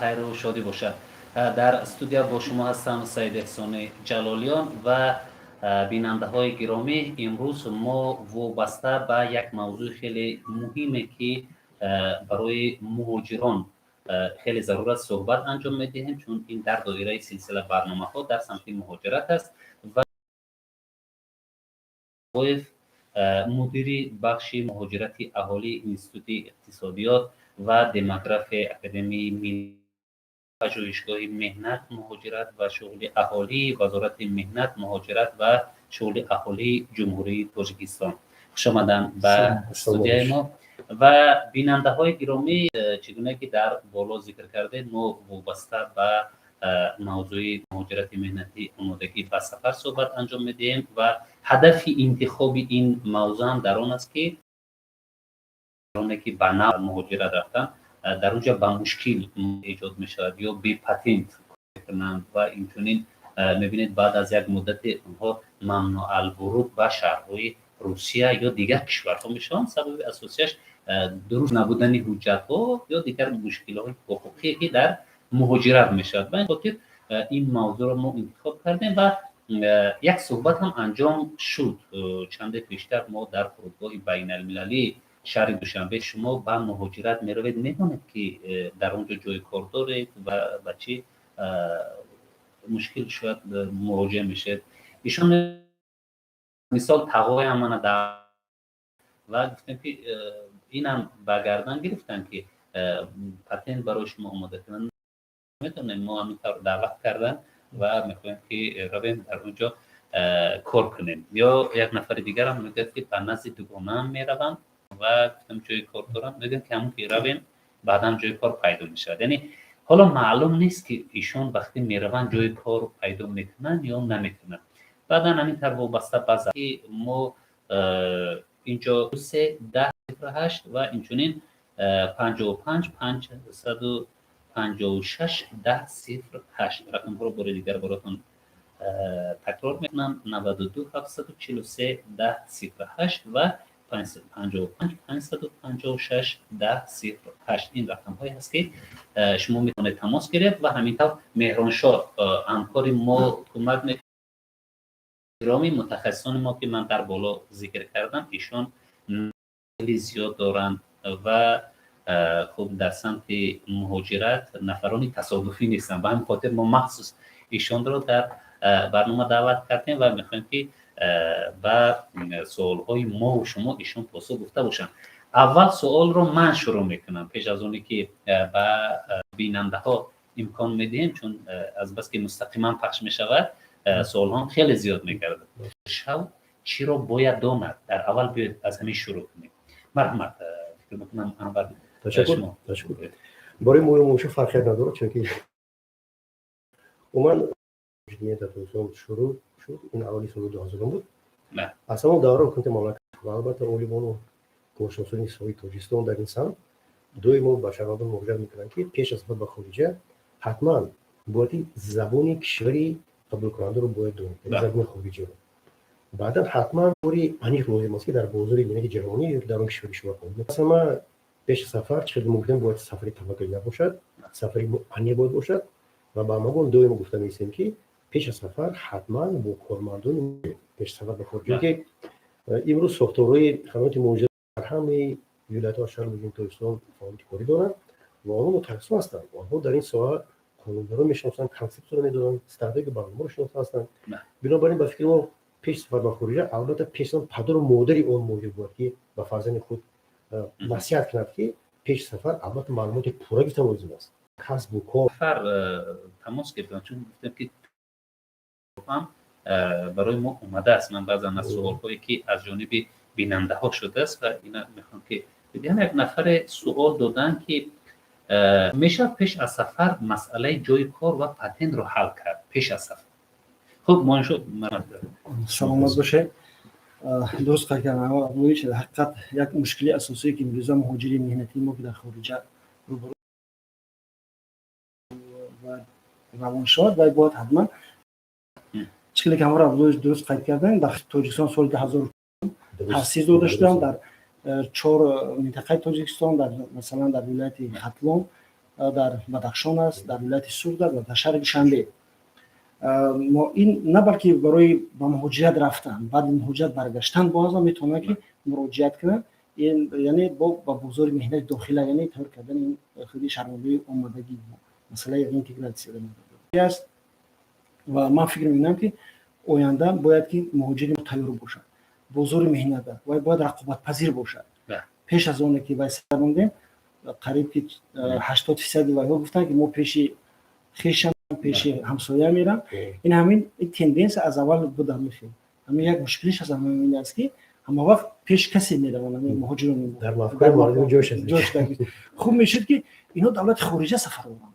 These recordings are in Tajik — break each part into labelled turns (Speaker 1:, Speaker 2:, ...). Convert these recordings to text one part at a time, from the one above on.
Speaker 1: Хайру шодӣ бошад. Дар студия бо шумо ҳастам Саид Эҳсони Ҷалолиён ва бинандаҳои гиромӣ, имрӯз мо вобаста ба як мавзӯи хеле муҳиме, ки барои муҳоҷирон хеле зарур аст, суҳбат анҷом медиҳем, чун ин дар доираи силсила барномаҳо дар самти муҳоҷират аст. Ва Боев, мудири бахши муҳоҷирати аҳолии Институти иқтисодиёт ва демографияи Академияи миллӣ, Пажӯҳишгоҳи меҳнат, муҳоҷират ва шуғли аҳолии Вазорати меҳнат, муҳоҷират ва шуғли аҳолии Ҷумҳурии Тоҷикистон. Хушомаданд ба студияи мо. Ва бинандаҳои гиромӣ, чӣ гуна ки дар боло зикр кардем, мо вобаста ба мавзӯи муҳоҷирати меҳнатӣ, омодагӣ ба сафар суҳбат анҷом медиҳем. Ва ҳадафи интихоби ин мавзӯъам дар он аст, ки оне ки ба нав муҳоҷират рафтан, дар он ҷо ба мушкил эҷод мешавад ё бепатент мекунанд ва инчунин мебинед, баъд аз як муддате онҳо мамнӯъалвуруд ба шаҳрҳои Русия ё дигар кишварҳо мешаванд. Сабаби асосияш дуруст набудани ҳуҷҷатҳо ё дигар мушкилҳои ҳуқуқие, ки дар муҳоҷират мешавад. Ба ин хотир ин мавзӯъро мо интихоб кардем ва як суҳбат ҳам анҷом шуд. Чанде пештар мо дар фурудгоҳи байналмилалии шаҳри Душанбе: шумо ба муҳоҷират меравед, медонед, ки дар он ҷо ҷои кор доред ва ба чӣ мушкил шояд муроҷиа мешавед? Ишон мисол тағоям мана ва гуфтем, ки инам ба гардан гирифтанд, ки патент барои шумо омода кунанд. Медонем, мо ҳамин тавр даъват кардан ва мехоҳем, ки равем, дар он ҷо кор кунем. Ё як нафари дигарам мегӯяд, ки ба назди дугонаам меравам ва гуфтам, ҷои кор дорам. Мегӯям, ки ҳамон ки равем, баъдан ҷои кор пайдо мешавад. Яъне ҳоло маълум нест, ки ишон вақте мераванд, ҷои кор пайдо мекунанд ё намекунанд. Баъдан ҳамин тавр вобаста ба ки мо инҷо 3 10 08 ва инчунин 55 556 10 08, рақамҳоро бори дигар баротон такрор мекунам: 92 743 10 08 ва 55 556 10 08. Ин рақамҳое ҳаст, ки шумо метавонед тамос гиред. Ва ҳамин тавр Меҳроншоҳ, ҳамкори мо, кӯмак гиромӣ. Мутахассисони мо, ки ман дар боло зикр кардам, ишон хеле зиёд доранд ва хуб, дар самти муҳоҷират нафарони тасодуфӣ нестанд. Ба ҳамин хотир мо махсус ишонро дар барнома даъват кардем ва мехоҳем, ки ба суолҳои мову шумо ишон посух гуфта бошанд. Аввал суолро ман шурӯъ мекунам, пеш аз оне ки ба бинандаҳо имкон медиҳем, чун азбаски мустақиман пахш мешавад, суолҳоам хеле зиёд мегардад. Шав чиро бояд донад? Дар аввал биёед, аз ҳамин шурӯъ кунем. Марҳамат, фикр мекунам, Анвар.
Speaker 2: Ташаккур. Барои мо фарқият надорад, чунки умуман дар Тоҷикистон шурӯъ шуд, ин аввали соли 2000-ум буд. Аз ҳамон давра ҳукумати мамлакат ва албатта олимону коршиносони соҳаи Тоҷикистон дар ин самт доимо ба шаҳрвандон муроҷиат мекунанд, ки пеш аз сафар ба хориҷа ҳатман бояд забони кишвари қабулкунандаро бояд донед, забони хориҷиро. Баъдан ҳатман кори аниқ лозим аст, ки дар бозори меҳнати ҷаҳонӣ ё дар он кишвари шумо ҳама. Пеш аз сафар, чӣ хеле мумкин, бояд сафари таваккалӣ набошад, сафари аниқ бояд бошад. Ва ба ҳамагон доимо гуфта меистем, ки пеш аз сафар ҳатман бо кормандони пеш сафар ба хориҷ, чунки имрӯз сохторҳои хадамоти муҳоҷират дар ҳамаи вилоятҳо, шаҳру ҷумҳурии Тоҷикистон фаъолияти корӣ доранд ва онҳо мутахассисон ҳастанд. Онҳо дар ин соҳа қонунҳоро мешиносанд, консепсияро медонанд, стратегия, барномаро шиноса ҳастанд. Бинобар ин, ба фикри мо, пеш сафар ба хориҷа албатта пеш падару модари он муҳоҷир бояд ки ба фарзанди худ насиҳат кунад, ки пеш сафар албатта маълумоти пурра гирифтан лозим аст, касбу кор.
Speaker 1: Сафар тамос гирифтам, чун гуфтем, ки ҳам барои мо омадааст. Ман баъзан аз суолҳое, ки аз ҷониби бинандаҳо шудааст, ва ина мехоҳам, ки бидиҳам. Як нафаре суол доданд, ки мешавад пеш аз сафар масъалаи ҷои кор ва патентро ҳал кард пеш аз сафар? Хуб, Моиншо.
Speaker 3: Саломат бошед. Дуруст қайд кардам, Абдуллоевич. Дар ҳақиқат як мушкили асосие, ки имрӯза муҳоҷири меҳнатии мо, ки дар хориҷа рӯбарӯ ва равон шавад, вай бояд ҳатман, чӣ хеле ки ҳамроҳ Абдуллоевич дуруст қайд карданд, дар Тоҷикистон соли 2000 таъсис дода шуданд дар чор минтақаи Тоҷикистон, дар масалан дар вилояти Хатлон. Дар Бадахшон аст, дар вилояти Суғд аст ва дар шаҳри Душанбе. Ин на балки барои ба муҳоҷират рафтан, баъди муҳоҷират баргаштан боз ҳам метавонанд, ки муроҷиат кунанд. Яъне бо ба бозори меҳнати дохила, яъне тайёр кардани худи шаҳрвандои омадагӣ, масъалаи реинтегратсия аст. Ва ман фикр мекунам, ки оянда бояд ки муҳоҷири тайёр бошад, бозори меҳната вай бояд рақобатпазир бошад. Пеш аз оне ки вай сарондем, қариб ки 80 фисади вайҳо гуфтанд, ки мо пеши хешам, пеши ҳамсоя мерам. Ин ҳамин тенденсия аз аввал буда. Мехел ҳамин як мушкилиш аз ҳамин аст, ки ҳама вақт пеш касе мераванд, ҳамин муҳоҷирон. Хуб мешуд, ки инҳо давлати хориҷа сафар доранд,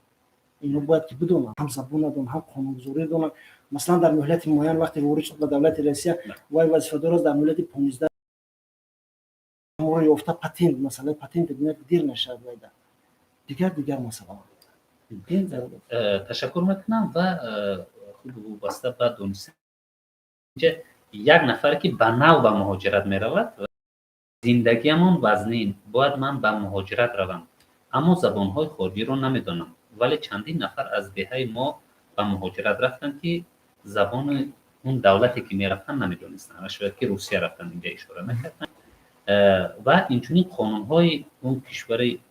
Speaker 3: инҳо бояд ки бидонанд, ҳам забона донанд, ҳам қонунгузорӣ донанд. Масалан, дар муҳлати муайян, вақте ворид шуд ба давлати Россия, вай вазифадор аст дар муҳлати 15 ёфта патент, масъалаи патент бинад, дер нашавад вайда, дигар масъалаҳо.
Speaker 1: Ташаккур мекунам. Ва хуб, вобаста ба дониста, як нафаре ки ба нав ба муҳоҷират меравад: «Зиндагиамон вазнин, бояд ман ба муҳоҷират равам, аммо забонҳои хориҷиро намедонам, вале чандин нафар аз деҳаи мо ба муҳоҷират рафтанд, ки забони он давлате ки мерафтанд, намедонистанд ва шояд ки Русия рафтанд», инҷа ишора мекарданд, «ва инчунин қонунҳои он кишвари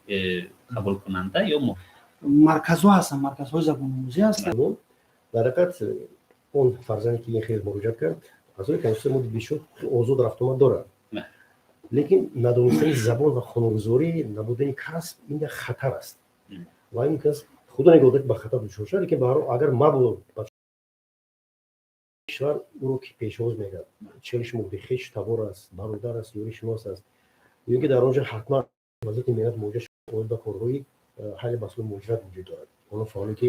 Speaker 1: қабулкунанда ё
Speaker 3: Марказҳо ҳастанд, марказҳои забономӯзӣ ҳастанд.
Speaker 2: Дар ҳақиқат, он фарзанде ки ин хел муроҷиат кард, аз рӯи конститутсия мо бисёр озод рафтуомад дорад, лекин надонистани забон ва қонунгузорӣ, набудани касб, ин як хатар аст ва ин кас, худо нигоҳ, ба хатар дучор шавад. Лекин баҳарҳол, агар мабодо ба кишвар ӯро ки пешвоз мекард, чели шумо гуфти, хешу табор аст, бародар аст, ёри шинос аст, ё ки дар он ҷо ҳатман Вазорати меҳнат муҳоҷират оид ба корҳои ҳалли масъулаи муҳоҷират вуҷуд дорад. Онҳо фаъоле ки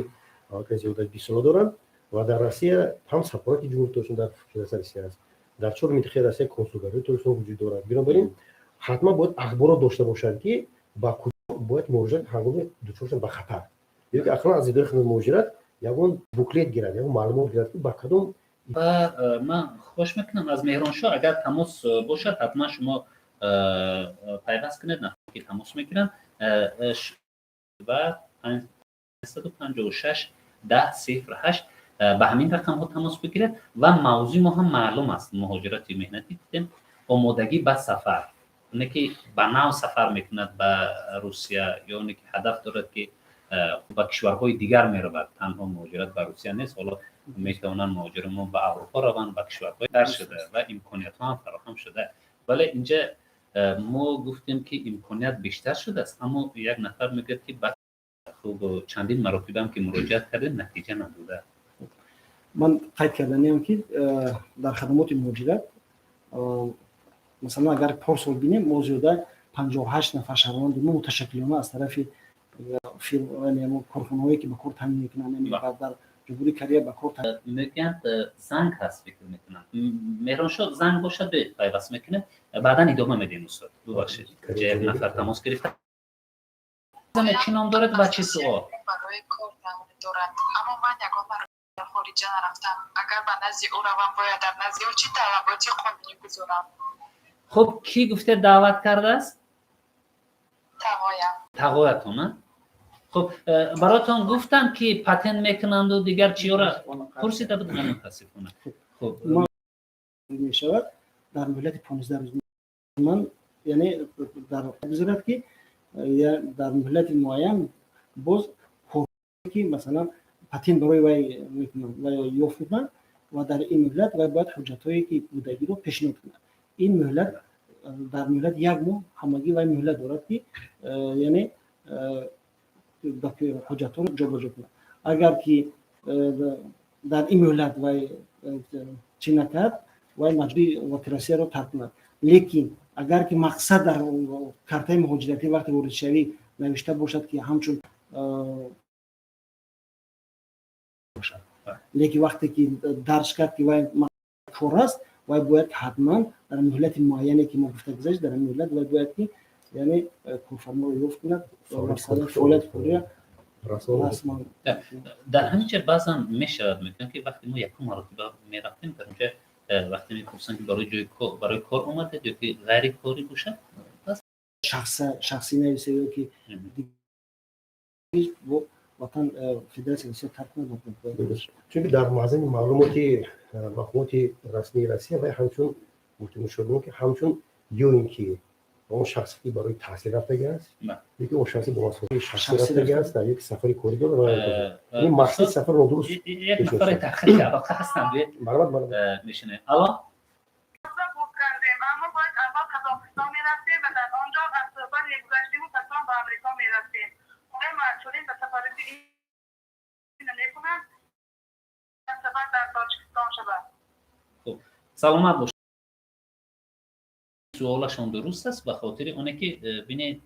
Speaker 2: аллакай зиёда аз 20 сола доранд ва дар Россия ҳам сафорати Ҷумҳурии Тоҷикистон дар Федератсияи Россия аст, дар чор минтақаи Россия консулгарии Тоҷикистон вуҷуд дорад. Бинобар ин ҳатман бояд ахборот дошта бошад, ки ба куҷо бояд муроҷиат ҳангоми дучор шудан ба хатар, ё ки ақаллан аз идораи хидмати муҳоҷират ягон буклет гирад, ягон маълумот гирад, ки ба кадом
Speaker 1: Ва ман хоҳиш мекунам аз Меҳроншоҳ, агар тамос бошад, ҳатман шумо пайваст кунед нафаре ки тамос мегиранд ва 556 10 08, ба ҳамин рақамҳо тамос бигиред. Ва мавзӯи мо ҳам маълум аст: муҳоҷирати меҳнатӣ гуфтем, омодагӣ ба сафар, оне ки ба нав сафар мекунад ба Русия ё оне ки ҳадаф дорад, ки ба кишварҳои дигар меравад. Танҳо муҳоҷират ба Русия нест, ҳоло метавонанд муҳоҷири мо ба Аврупо раванд, ба кишварҳои дар шуда ва имкониятҳо ҳам фароҳам шуда. Вале инҷа мо гуфтем, ки имконият бештар шудааст, аммо як нафар мегӯяд, ки хуб, чандин маротибаам ки муроҷиат кардем, натиҷа надода.
Speaker 3: Ман қайд карданиам, ки дар хадамоти муҳоҷират, масалан, агар порсол бинем, мо зиёда 58 нафар шаҳрванди мо муташаккилона аз тарафи корхонаҳое ки ба кор таъмин мекунанд, дар Ҷумҳурии Корея ба кор
Speaker 1: Мегӯянд, занг ҳаст, фикр мекунам. Меҳроншоҳ, занг бошад, пайваст мекунем, баъдан идома медиҳем. Устод, бубахшед, як нафар тамос гирифта. Чӣ ном доред ва чӣ суол?
Speaker 4: Барои кор дорад, аммо ман ягон маротиба хориҷа нарафтам. Агар ба назди ӯ равам, бояд дар назди ӯ чӣ талаботи қонунӣ гузорам?
Speaker 1: Хуб, кӣ гуфте даъват кардааст?
Speaker 4: Тағоям.
Speaker 1: Тағоятон? Хуб, баротон гуфтанд, ки патент мекунанду дигар чиёра пурсида буд? Мутаассифона, хуб.
Speaker 3: Мешавад дар муҳлати 15 рӯз, ман яъне дар гузарад, ки дар муҳлати муайян боз ки масалан патент барои вай мекунанд ва ёфт мекунанд ва дар ин муҳлат вай бояд ҳуҷҷатҳое ки будагиро пешниҳод кунад. Ин муҳлат, дар муҳлати як моҳ ҳамагӣ вай муҳлат дорад, ки яъне ҳуҷҷатҳоро ҷобаҷо кунад. Агар ки дар ин муҳлат вай чӣ накард, вай маҷбури Россияро тарк кунад. Лекин агар ки мақсад дар картаи муҳоҷиратӣ вақти воридшавӣ навишта бошад, ки ҳамчун бошад, лекин вақте ки дарҷ кард, ки вай кор аст, вай бояд ҳатман дар муҳлати муайяне, ки мо гуфта гузашт, дар муҳлат вай бояд ки яъне корфарморо ёфт кунад, фаъолияти кориро расман.
Speaker 1: Дар ҳамин ҷа баъзан мешавад, мегӯянд, ки вақте мо якум маротиба мерафтем, дар онҷа вақте мепурсанд, ки барои ҷои барои кор омадед ё ки ғайри корӣ бошад.
Speaker 3: Шахсӣ нависа ё ки Бо ватан Федератсияи Россия тарк кунад.
Speaker 2: Чунки дар маъзани маълумоти мақомоти расмии Россия вай ҳамчун гуфта шуд, ки ҳамчун ё ин ки он шахсе, ки барои таҳсил рафтагӣ аст, ё ки он шахсе бо масофаи шахсӣ рафтагӣ аст, ё ки сафари корӣ дорад ва ин мақсади сафар нодуруст.
Speaker 1: Як нафаре дар хати алоқа ҳастанд.
Speaker 2: Марҳамат, марҳамат.
Speaker 1: Мешунавем, алло.
Speaker 4: Бурд кардем, аммо бояд аввал Қазоқистон мерафтем ва дар он ҷо аз суҳбат мегузаштему пасон ба Амрико мерафтем. Оё масъулин ба сафорати ин мекунанд, сафар дар Тоҷикистон шавад?
Speaker 1: Хуб, саломат бош. Суолашон дуруст аст, ба хотири оне ки бинед,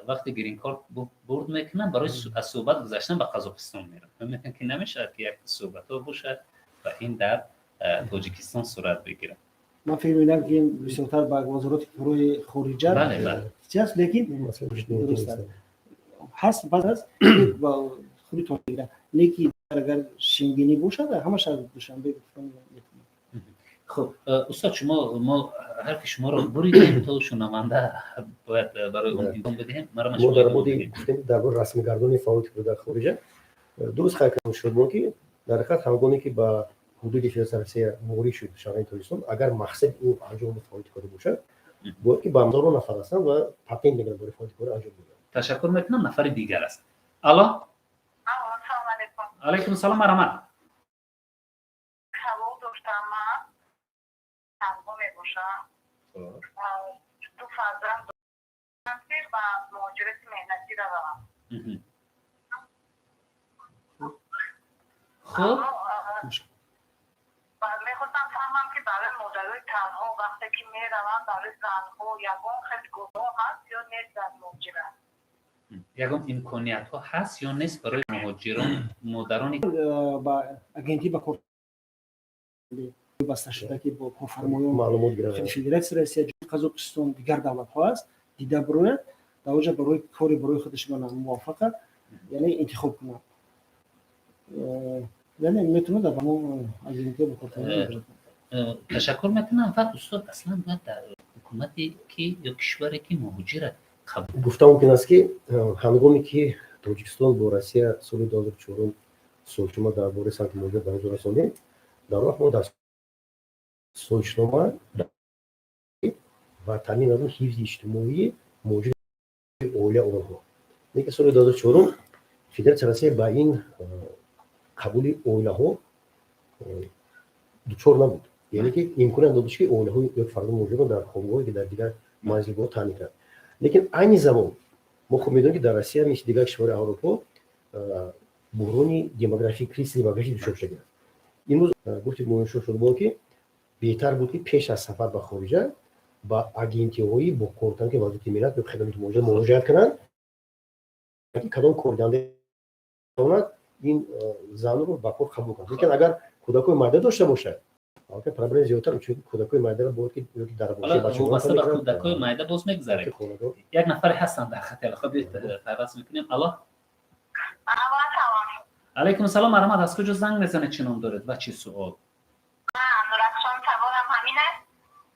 Speaker 1: вақте гринкарт бурд мекунанд, барои аз суҳбат гузаштан ба Қазоқистон мераванд. Мекунанд, ки намешавад, ки як суҳбатҳо бошад ва ин дар Тоҷикистон сурат бигирад.
Speaker 3: Ман фикр мекунам, ки ин бисёртар ба Вазорати корҳои хориҷа чи аст, лекин дуруст аст, ҳаст, баъз аст худи тоҷик, лекин агар шенгенӣ бошад, ҳамаш аз Душанбе гуфтан метавонад.
Speaker 1: Хуб, устод, шумо мо ҳарфи шуморо буридем, то шунаванда бояд барои он имкон бидиҳем.
Speaker 2: Мо дар боди гуфтем, дар бораи расмигардонии фаъолияти дар хориҷа. Дуруст қайд карда шуд, ки дар ҳақиқат ҳангоме ки ба ҳудуди Федератсияи Россия ворид шуд шаҳрванди Тоҷикистон, агар мақсади ӯ анҷоми фаъолияти корӣ бошад, бояд ки ба ҳазорон нафар ҳастанд ва патент мегиранд, барои фаъолияти корӣ анҷом медиҳанд.
Speaker 1: Ташаккур мекунам. Нафари дигар аст. Алло. Алайкум салом, марҳамат.
Speaker 4: Савол доштам. Ман танҳо мебошам, ду фарзанд дорам, ки ба муҳоҷирати меҳнатӣ равам. Мехостам фаҳмам, ки барои модарои танҳо вақте ки мераванд, барои занҳо ягон хел гуноҳ ҳаст ё нест дар муҳоҷират?
Speaker 1: Ягон имкониятҳо ҳаст ё нест барои муҳоҷирон, модарони
Speaker 3: Ба агентӣ ба кор баста шуда, ки бо корфармоён
Speaker 2: маълумот гиранд.
Speaker 3: Федератсияи Россия, Қазоқистон, дигар давлатҳо аст, дида бирояд, дар оҷа барои кори барои худаш муваффақа, яъне интихоб кунад, яъне метавонад дар ҳамон агентиҳо ба корфармоён.
Speaker 1: Ташаккур мекунам. Ва устод, аслан бояд дар ҳукумате ки ё кишваре ки муҳоҷират қабул
Speaker 2: Гуфта мумкин аст, ки ҳангоме ки Тоҷикистон бо Россия соли 2004 сулҳнома дар бораи самти муҳоҷират ба имзо расондем, дар вақт мо дар созишнома ва таъмин намудани ҳифзи иҷтимоии муҳоҷири оила онҳо, лекин соли 2004 Федератсияи Россия ба ин қабули оилаҳо дучор набуд, яъне ки имконият додаш, ки оилаҳои ё фарзанди муҳоҷирон дар хобгоҳе ки дар дигар манзилгоҳ таъмин кард. Лекин айни замон мо хуб медонем, ки дар Россия, мисли дигар кишварҳои Аврупо, буҳрони демографӣ, кризиси демографӣ дучор шудааст. Имрӯз гуфти муҳимшо шуд бо ки беҳтар буд, ки пеш аз сафар ба хориҷа ба агентиҳои бо кортан, ки Вазорати меҳнат ё хадамоти муҳоҷират муроҷиат кунанд, ки кадом кордиҳанда тавонад ин занро ба кор қабул кунад. Лекин агар кӯдакои майда дошта бошад, албатта проблема зиёдтар, чунки кӯдакои майдаро бояд ки ёки дар
Speaker 1: вобаста ба кӯдакои майда боз мегузарем. Як нафаре ҳастанд дар хати алоқа, пайваст мекунем. Алло. Алайкум салом, марҳамат. Аз куҷо занг мезанед, чӣ ном доред ва чӣ суол?
Speaker 4: Нурафшон. Саволам ҳамин аст: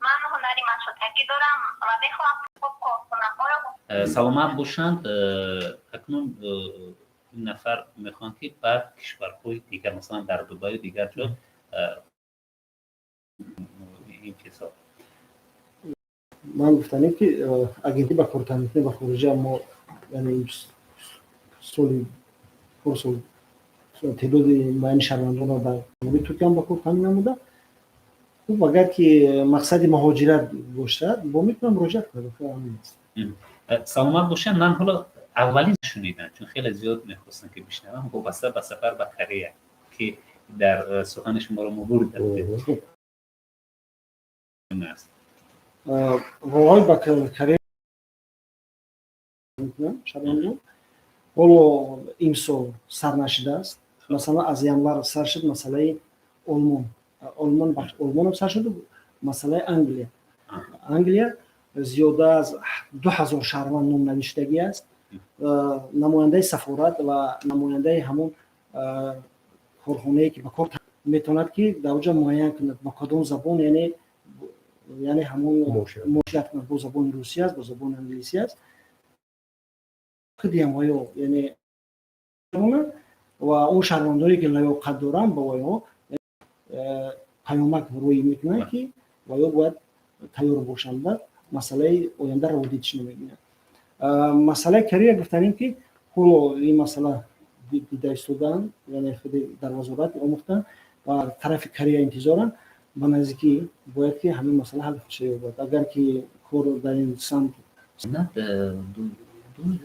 Speaker 4: ман ҳунари масотагӣ дорам ва мехоҳам хуб кор кунам. Оё
Speaker 1: Саломат бошанд. Акнун ин нафар мехоҳанд, ки ба кишварҳои дигар, масалан дар Дубаю дигар ҷо ин чизҳо.
Speaker 3: Ман гуфтанем, ки агентӣ ба кортаъминкунӣ ба хориҷа мо, яъне соли порсол теъдоди муайяни шаҳрвандонро дар Ҷумҳурии Туркия ба кор таъмин намуда. Хуб, агар ки мақсади муҳоҷират бошад, бо метавонад муроҷиат кунад, ҳамин аст.
Speaker 1: Саломат бошанд. Ман ҳоло аввалин шунидам, чун хеле зиёд мехостам, ки бишнавам, вобаста ба сафар ба Корея, ки дар сухани шуморо мо бурдем аст.
Speaker 3: Роҳҳои ба Корея шаҳрвандон ҳоло имсол сар нашидааст. Масалан, аз январ сар шуд масъалаи Олмон, Олмонам сар шуд масъалаи Англия. Англия зиёда аз 2000 шаҳрванд номнавиштагӣ аст. Намояндаи сафорат ва намояндаи ҳамон корхонае, ки ба кор метавонад, ки дар оҷа муайян кунад, ба кадом забон, яъне ҳамон муошират кунад: бо забони русӣ аст, бо забони англисӣ аст, худиам ё яъне. Ва он шаҳрвандоне, ки лаёқат доранд, ба вайҳо паёмак рӯй мекунанд, ки вайҳо бояд тайёр бошанд ва масъалаи оянда раводидш намебинанд. Масъалаи Корея гуфтанем, ки ҳоло ин масъала дида истодаанд, яъне худи дар вазорат омӯхтанд ва тарафи Корея интизоранд. Ба наздикӣ бояд, ки ҳамин масъала ҳал шавад, агар ки кор дар ин самт.
Speaker 1: 2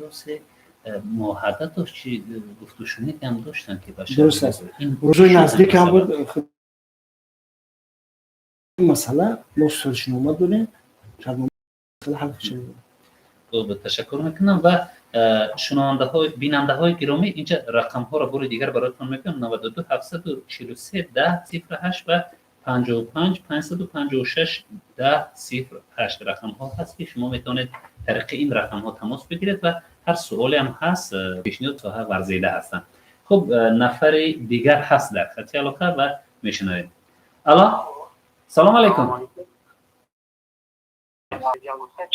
Speaker 1: ё 3 муоҳада дошт, чи гуфтушунид ҳам доштанд, ки ба
Speaker 3: Дуруст аст, рӯзои наздик ҳам буд масъала. Мо созишнома дорем, ҳал шавад.
Speaker 1: Хуб, ташаккур мекунам. Ва шунавандаҳои, бинандаҳои гиромӣ, инҷа рақамҳоро бори дигар бароятон мегӯям: 92 743 10 08 ва 55 556 10 08 рақамҳо ҳаст, ки шумо метавонед тариқи ин рақамҳо тамос бигиред ва ҳар суоле ҳам ҳаст, пешниҳод соҳа варзида ҳастанд. Хуб, нафари дигар ҳаст дар хати алоқа ва мешунавем. Алло, салом алайкум.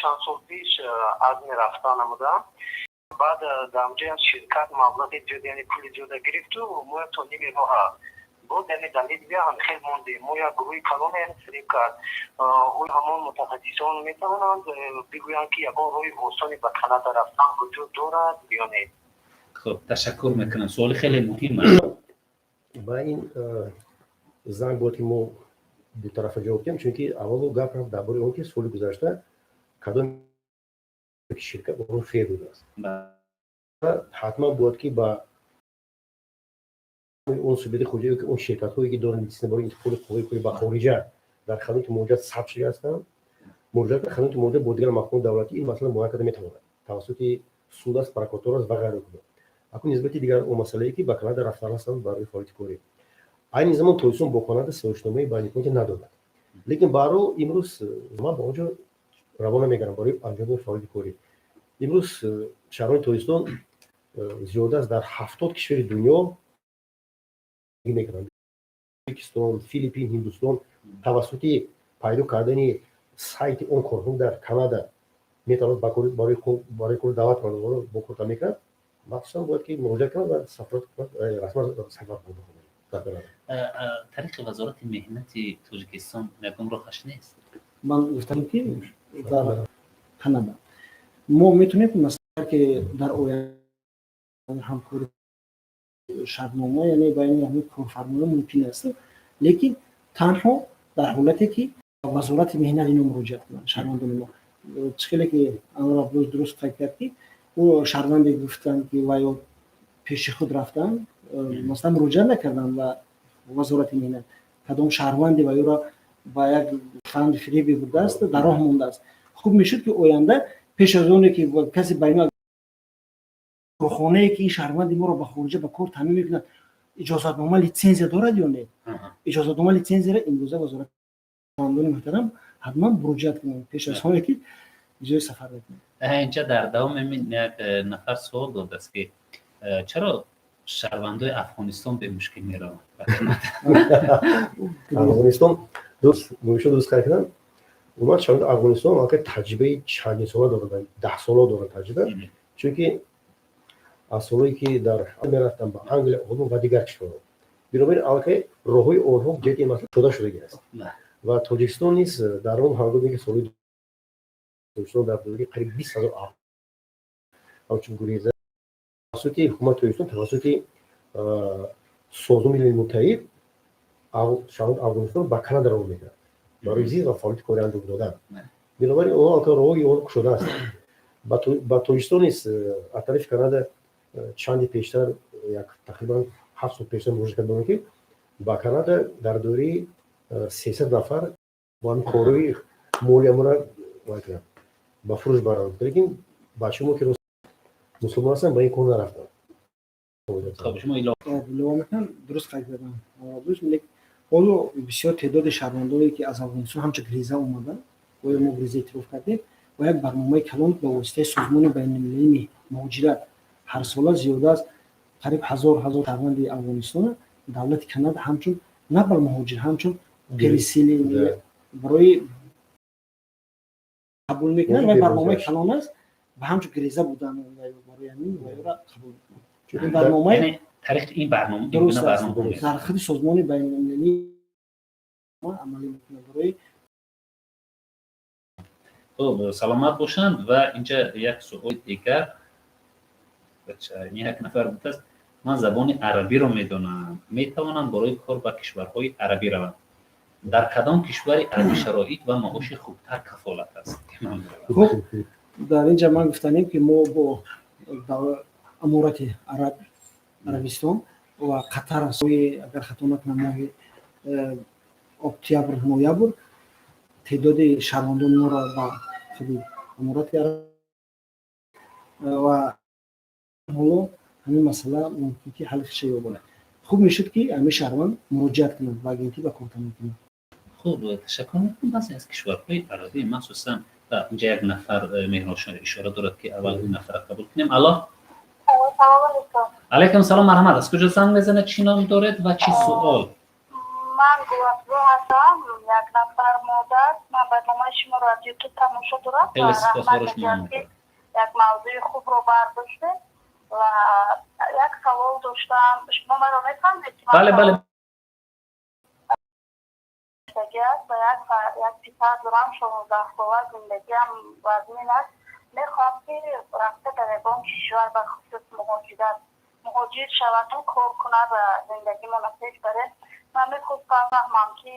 Speaker 5: Чанд сол пеш азми рафтан намудам. Баъд дар онҷо як ширкат маблағи зиёд, яъне пули зиёда гирифту мо то ними роҳа боз, яъне дар Литвия ҳам хел мондем. Мо як гурӯҳи калоне, яъне фиреб кард. Ӯ ҳамон мутахассисон метавонанд бигӯянд, ки ягон роҳи осоне ба Канада рафтан вуҷуд дорад ё не?
Speaker 1: Хуб, ташаккур мекунам, суоли хеле муҳим аст.
Speaker 2: Ба ин занг бояд ки мо дутарафа ҷавоб диҳем, чунки аввалу гап рафт дар бораи он, ки соли гузашта кадом ширкат онро фиреб додааст. Ҳатман бояд, ки ба он субъекти хориҷӣ, ки он ширкатҳое, ки доранд лицензия барои интиқоли қувваи корӣ ба хориҷа, дар хадамоти муҳоҷират сабт шуда ҳастанд, муроҷиат ба хадамоти муҳоҷират бо дигар мақомоти давлатӣ ин масъала муайян карда метавонад, тавассути суд аст, прокуратура аст ва ғайра. Акун нисбати дигар он масъалае, ки ба Канада рафтан ҳастанд барои фаъолияти корӣ, айни замон Тоҷикистон бо Канада созишномаи байниҳукуматӣ надорад, лекин баҳрҳол имрӯз ман ба он ҷо равона мегардам барои анҷоми фаъолияти корӣ. Имрӯз шаҳрванди Тоҷикистон зиёда аст дар 70 кишвари дунё мекунанд: Ӯзбекистон, Филиппин, Ҳиндустон. Тавассути пайдо кардани сайти он корхона дар Канада метавонад барои кор даъват кунад, бо кор мекунад. Махсусан бояд, ки муроҷиат кунад ва сафорат расман сафар кунад.
Speaker 1: Тариқи Вазорати меҳнати Тоҷикистон ягон роҳаш нест?
Speaker 3: Ман гуфтам, ки дар Канада мо метавонем, масалан, ки дар оянда ҳамкорӣ, шартнома, яъне байни ҳамин корфармоён мумкин аст, лекин танҳо дар ҳолате, ки Вазорати меҳнат ино муроҷиат кунанд. Шаҳрвандони мо чӣ хеле ки Анвар Абдуллоев дуруст қайд кард, ки ӯ шаҳрванде гуфтанд, ки вайё пеши худ рафтанд, масалан, муроҷиат накарданд ба Вазорати меҳнат, кадом шаҳрванде вайёро ба як фанди фиребе бурдааст, дар роҳ мондааст. Хуб мешуд, ки оянда пеш аз оне ки касе ба ино корхонае, ки ин шаҳрванди моро ба хориҷа ба кор таъмин мекунад, иҷозатнома, литсензия дорад ё не. Иҷозатнома, литсензияро имрӯза вазорат шаҳрвандони муҳтарам ҳатман муроҷиат кунанд пеш аз оне ки ҷои сафар мекунанд.
Speaker 1: Инҷа дар давоми як нафар суол додааст, ки чаро шаҳрвандои Афғонистон бемушкил мераванд?
Speaker 2: Афғонистон дуруст, муишо дуруст қайд кардам. Умуман, шаҳрванди Афғонистон аллакай таҷрибаи чандинсола доранд, даҳсола доранд таҷриба, чунки аз солҳое, ки дар мерафтанд ба Англия, Олмон ва дигар кишварҳо. Бинобар ин аллакай роҳҳои онҳо ҷиҳати ин масъала шуда шудагӣ аст. Ва Тоҷикистон низ дар он ҳангоме, ки соли Тоҷикистон дар доираи қариб 20 000 ҳамчун гуреза тавассути ҳукумати Тоҷикистон, тавассути Созмони Милали Муттаҳид шаҳрванди Афғонистон ба Канада равон мекард барои зист ва фаъолияти кори анҷом додан. Бинобар ин онҳо аллакай роҳи он кушода аст. Ба Тоҷикистон низ аз тарафи Канада чанде пештар, як тақрибан 7 сол пештар, муроҷиат карда, ки ба Канада дар доираи 300 нафар бо ҳамин корҳои молиямона ба фурӯш баранд, лекин бачаи мо, ки мусулмон ҳастанд, ба ин кор нарафтанд.
Speaker 3: Илова мекунам, дуруст қайд кардам, ҳоло бисёр теъдоди шаҳрвандое, ки аз Афғонистон ҳамчун греза омаданд, оё мо греза эътироф кардем ва як барномаи калон ба воситаи Созмони байналмилалии муҳоҷират ҳарсола зиёда аз қариб ҳазор шаҳрванди Афғонистона давлати Канада ҳамчун на бал муҳоҷир, ҳамчун переселение барои қабул мекунанд ва барномаи калон аст ва ҳамчун греза будан барои ҳамин вайёра қабул мекунанд. Барномаи
Speaker 1: тариқи ин барнома.
Speaker 3: Дуруст, дар худи созмони байналмилалӣ амалӣ мекунад барои
Speaker 1: Хуб, саломат бошанд. Ва инҷа як суоли дигар, як нафар гуфтааст: «Ман забони арабиро медонам, метавонам барои кор ба кишварҳои арабӣ равам. Дар кадом кишвари арабӣ шароит ва маоши хубтар кафолат аст?»
Speaker 3: Хуб, дар инҷа ман гуфтанем, ки мо бо Аморати Араб, Арабистон ва Қатар, агар хато накунам, моҳи октябр, ноябр теъдоди шаҳрвандони моро ба худи Аморати Араб ва ҳоло ҳамин масъала мумкин ки ҳалли худша ёбад. Хуб мешуд, ки ҳамин шаҳрванд муроҷиат кунад ба агентӣ ва кортамон кунад.
Speaker 1: Хуб, ташаккур мекунам. Баъзе аз кишварҳои арабӣ, махсусан инҷа як нафар меҳрношон ишора дорад, ки аввал ин нафара қабул кунем. Алло, алайкум салом, марҳамат, аз куҷо занг мезанед, чӣ ном доред ва чӣ суол?
Speaker 4: Ман Гулафзо ҳастам, як нафар модар. Ман барномаи шуморо аз Ютуб тамошо дорам.
Speaker 1: Хеле сипос барои шумо.
Speaker 4: Як мавзӯи хубро бардоштед ва як савол доштам. Шумо маро мефаҳмед?
Speaker 1: Бале.
Speaker 4: Аст ва як писар дорам, 16-сола. Зиндагиам вазнин аст. Мехоҳам, ки рафта дар ягон кишвар, ба хусус муҳоҷират, муҳоҷир шаваду кор кунад ва зиндагимонро пеш барем. Ман мехостам фаҳмам, ки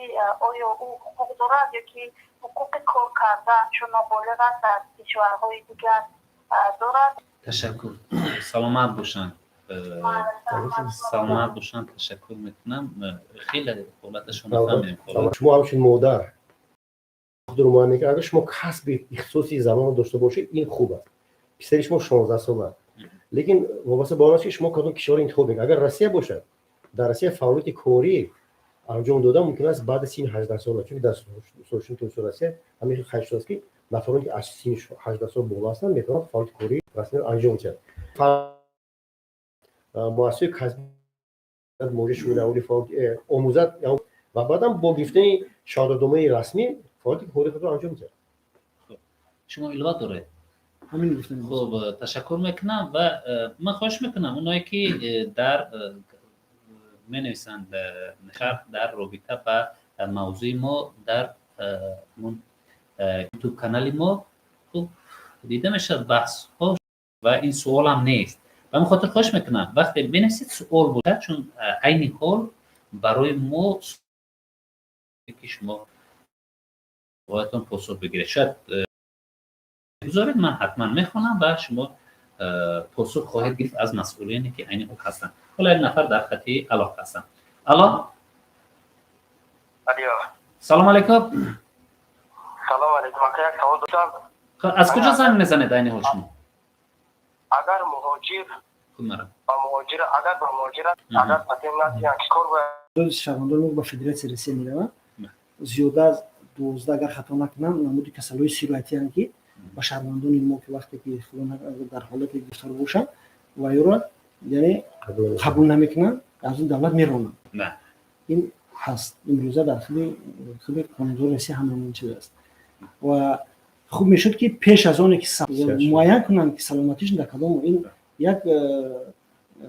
Speaker 4: оё ӯ ҳуқуқ дорад ё ки ҳуқуқи кор кардан, чун ноболиғ аст, дар кишварҳои дигар дорад?
Speaker 1: Ташаккур, саломат бошанд, саломат бошанд, ташаккур мекунам. Хеле ҳолаташон фаҳмидем.
Speaker 2: Шумо ҳамчун модар худро муайян мекунед. Агар шумо касби ихтисоси занонро дошта бошед, ин хуб аст. Писари шумо 16-сола, лекин вобаста ба он аст, ки шумо кадом кишварро интихоб мекунед. Агар Россия бошад, дар Россия фаъолияти корӣ анҷом додан мумкин аст баъди синни 18-сола, чунки дар созиши Тоҷикистон, Россия ҳамин хел қайд шудааст, ки нафароне, ки аз синни 18 сол боло ҳастанд, метавонанд фаъолияти корӣ расмиро анҷом диҳанд. Муассисаи касби муҳоҷир шӯрои аҳолӣ омӯзад ва баъдам бо гирифтани шаҳодатномаи расмӣ фаъолияти кори худро анҷом диҳад.
Speaker 1: Шумо илова доред?
Speaker 3: Ҳамин гуфтам.
Speaker 1: Хуб, ташаккур мекунам ва ман хоҳиш мекунам, оное ки дар менависанд шарҳ дар робита ба мавзӯи мо дар Ютуб канали мо, хуб дида мешавад баҳсҳо ва ин суолам нест. Ба ҳамин хотир хоҳиш мекунам, вақте менависед, суол бошад, чун айни ҳол барои мо ки шумо боядтон посух бигиред, шояд гузоред, ман ҳатман мехонам ва шумо посух хоҳед гирифт аз масъулине, ки айни ҳол ҳастанд. Ҳоло як нафар дар хати алоқа ҳастанд. Алло, салом алейкум.
Speaker 5: Салом алейкум, ака, як савол доштам.
Speaker 1: Аз куҷо занг мезанед айни ҳол шумо?
Speaker 5: Агар муҳоҷир ба муҳоҷир, агар ба муҳоҷират, агар патент надиҳанд, чӣ кор бояд?
Speaker 3: Шаҳрвандони мо ба Федератсияи Россия мераванд, зиёда аз 12, агар хато накунам, намуди касалиҳои сироятиянд, ки ба шаҳрвандони мо, ки вақте ки дар ҳолате гирифтор бошанд, ва ёро, яъне, қабул намекунанд, аз он давлат меронанд. Ин ҳаст имрӯза дар худи қонунгузори Россия ҳам ҳамин чиз аст. Ва хуб мешуд, ки пеш аз оне ки муайян кунанд, ки саломатишон дар кадом. Ин як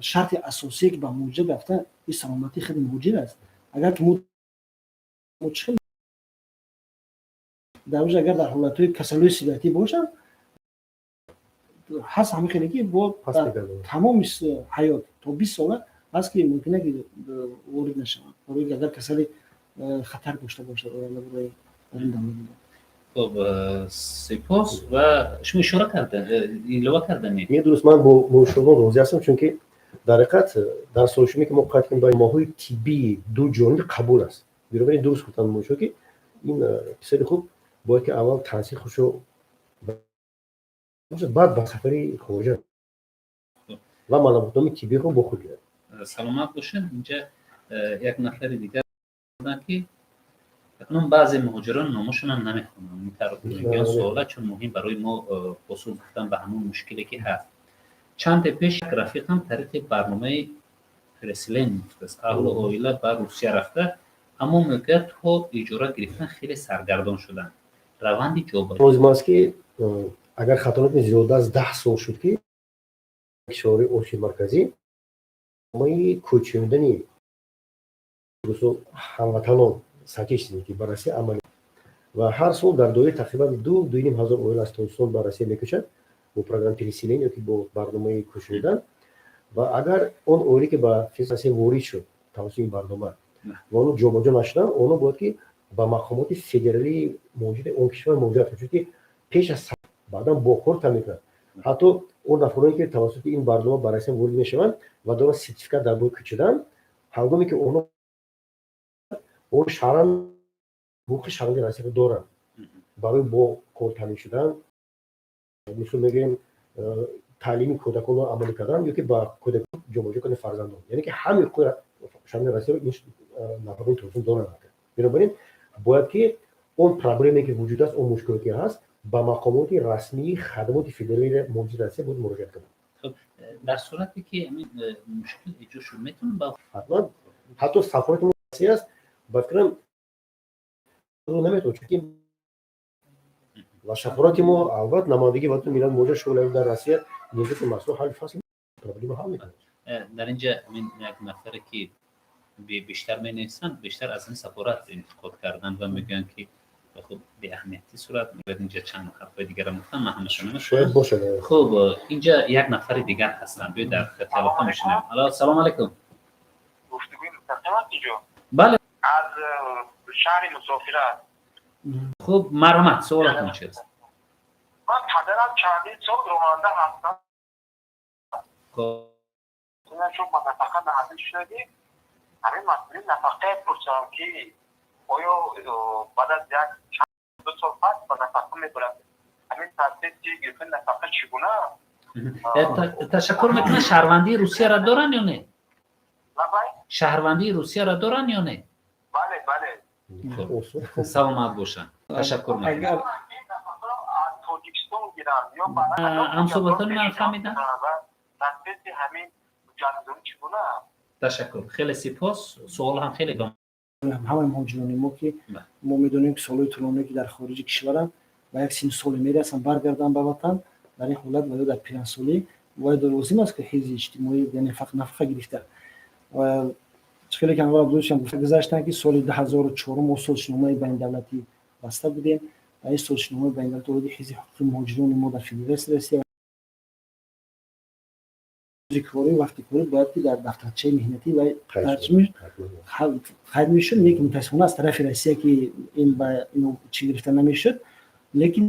Speaker 3: шарти асосие, ки ба муҳоҷират рафта, ин саломатии худи муҳоҷир аст. Агар ки мо чӣ дар оҷа, агар дар ҳолатҳои касалиҳои сироятӣ бошанд, ҳаст ҳамин хеле, ки бо тамоми ҳаёт то 20 сола ҳаст, ки мумкина ки ворид нашаванд, барои агар касали хатар дошта бошад оянда барои дар ин давлат.
Speaker 1: Хуб, сипос. Ва шумо ишора карда, илова карданед?
Speaker 2: Не, дуруст, ман бо мушоҳидон розӣ ҳастам, чунки дар ҳақиқат дар солшумӣ, ки мо қайд кунем, ба моҳҳои тиббии ду ҷониб қабул аст. Бинобар ин дуруст гуфтанд мушо, ки ин писари хуб бояд ки аввал таҳсил худшо бошад, баъд ба сафари хориҷа ва маълумотномаи тиббиро бо худ гирад.
Speaker 1: Саломат бошед. Инҷа як нафари дигар, ки акнун баъзе муҳоҷирон номошонам намехонам, мегӯянд суола, чун муҳим барои мо посух гуфтан ба ҳамон мушкиле, ки ҳаст. Чанде пеш як рафиқам тариқи барномаи переселение гуфтааст, аҳлу оила ба Русия рафта, аммо мегӯяд, то иҷора гирифтан хеле саргардон шуданд, раванди ҷоба
Speaker 2: Лозим аст, ки агар хато накунем, зиёда аз 10 сол шуд, ки кишварҳои Осиёи Марказӣ Кӯчондани ҳамватанон, соотечественники, ба Россия амалӣ ва ҳар сол дар доираи тақрибан 2-2,5 ҳазор оила аз Тоҷикистон ба Россия мекӯчад бо программа переселения ёки бо барномаи кӯчонидан. Ва агар он оиле, ки ба Россия ворид шуд тавассути ин барнома ва онҳо ҷобаҷо нашуданд, онҳо бояд ки ба мақомоти федералии мавҷуди он кишвар муроҷиат кунанд, чунки пеш аз баъдан бо кор таъмин кунад. Ҳатто он нафароне, ки тавассути ин барнома ба Россия ворид мешаванд ва доранд сертификат дар бораи кӯчидан, ҳангоме ки онҳо он шаҳрванд, ҳуқуқи шаҳрванди Россияро доранд, барои бо кор таъмин шудан, мисол мегӯем, таълими кӯдаконро амалӣ кардан ё ки ба кӯдакон ҷобаҷо кардани фарзандон, яъне ки ҳамаи ҳуқуқи шаҳрванди Россияро ин нафарони Тоҷикистон доранд. Бинобар ин бояд ки он проблеме, ки вуҷуд аст, он мушкиле, ки ҳаст, ба мақомоти расмии хадамоти федералии мавҷуди Россия бояд муроҷиат кунанд.
Speaker 1: Дар сурате ки ҳамин мушкил эҷод шуд, метавонам ба
Speaker 2: Ҳатман, ҳатто сафорати Россия аст, ба фикрам, наметавон, чунки ва сафорати мо албатта намояндагии ватани миллат муҳоҷир шуғл дар Россия нисбати масъала ҳалли фасл проблема ҳал мекунад.
Speaker 1: Дар инҷа ҳамин як нафаре, ки бештар менависанд, бештар аз ин сафорат интиқод карданд ва мегӯянд, ки хуб, беаҳамиятӣ сурат мегирад. Инҷа чанд ҳарфҳои дигарам гуфтам, ман ҳамаша
Speaker 2: Шояд бошад.
Speaker 1: Хуб, инҷа як нафари дигар ҳастанд, биёед дар хати алоқа мешунавем. Алло, салому алайкум.
Speaker 5: Гуфтугӯи мустақим аст инҷо?
Speaker 1: Бале.
Speaker 5: Аз шаҳри мусофират.
Speaker 1: Хуб, марҳамат, суолатон чи аст?
Speaker 5: Ман падарам чандин сол ронанда ҳастам. Чун ба нафақа наздик шудагӣ, ҳамин масъулин нафақае пурсам, ки оё баъд аз як ду сол пас ба нафақа мебарад, ҳамин тартиби гирифтани нафақа чӣ гуна?
Speaker 1: Ташаккур мекунам. Шаҳрвандии Русияро доранд ё не? Шаҳрвандии Русияро доранд ё не?
Speaker 5: Бале.
Speaker 1: Саломат бошанд, ташаккур мекунам.
Speaker 5: Тоҷикистон гиранд ё
Speaker 1: Ҳамсуҳбатони ман фаҳмидам.
Speaker 5: Тартиби ҳамин ҳуҷҷатгузорӣ чӣ гуна?
Speaker 1: Ташаккур, хеле сипос, суол ҳам хеле
Speaker 3: Ҳамаи муҳоҷирони мо, ки мо медонем, ки солҳои тӯлоние, ки дар хориҷи кишваранд, ба як синну соле мерасанд, баргарданд ба ватан, дар ин ҳолат ва ё дар пирансолӣ бояд лозим аст, ки ҳифзи иҷтимоӣ, яъне нафақа гирифта. Хеле ки Анвар Абдулловичам гузаштанд, ки соли 2004 мо созишномаи байнидавлатӣ баста будем. Дар ин созишномаи байнидавлатӣ оиди ҳифзи ҳуқуқи муҳоҷирони мо дар Федератсияи Россия корӣ, вақти корӣ бояд ки дар дафтарчаи меҳнатӣ ва қайд мешуд. Лекин мутаассифона аз тарафи Россия ки ин ба чӣ гирифта намешуд. Лекин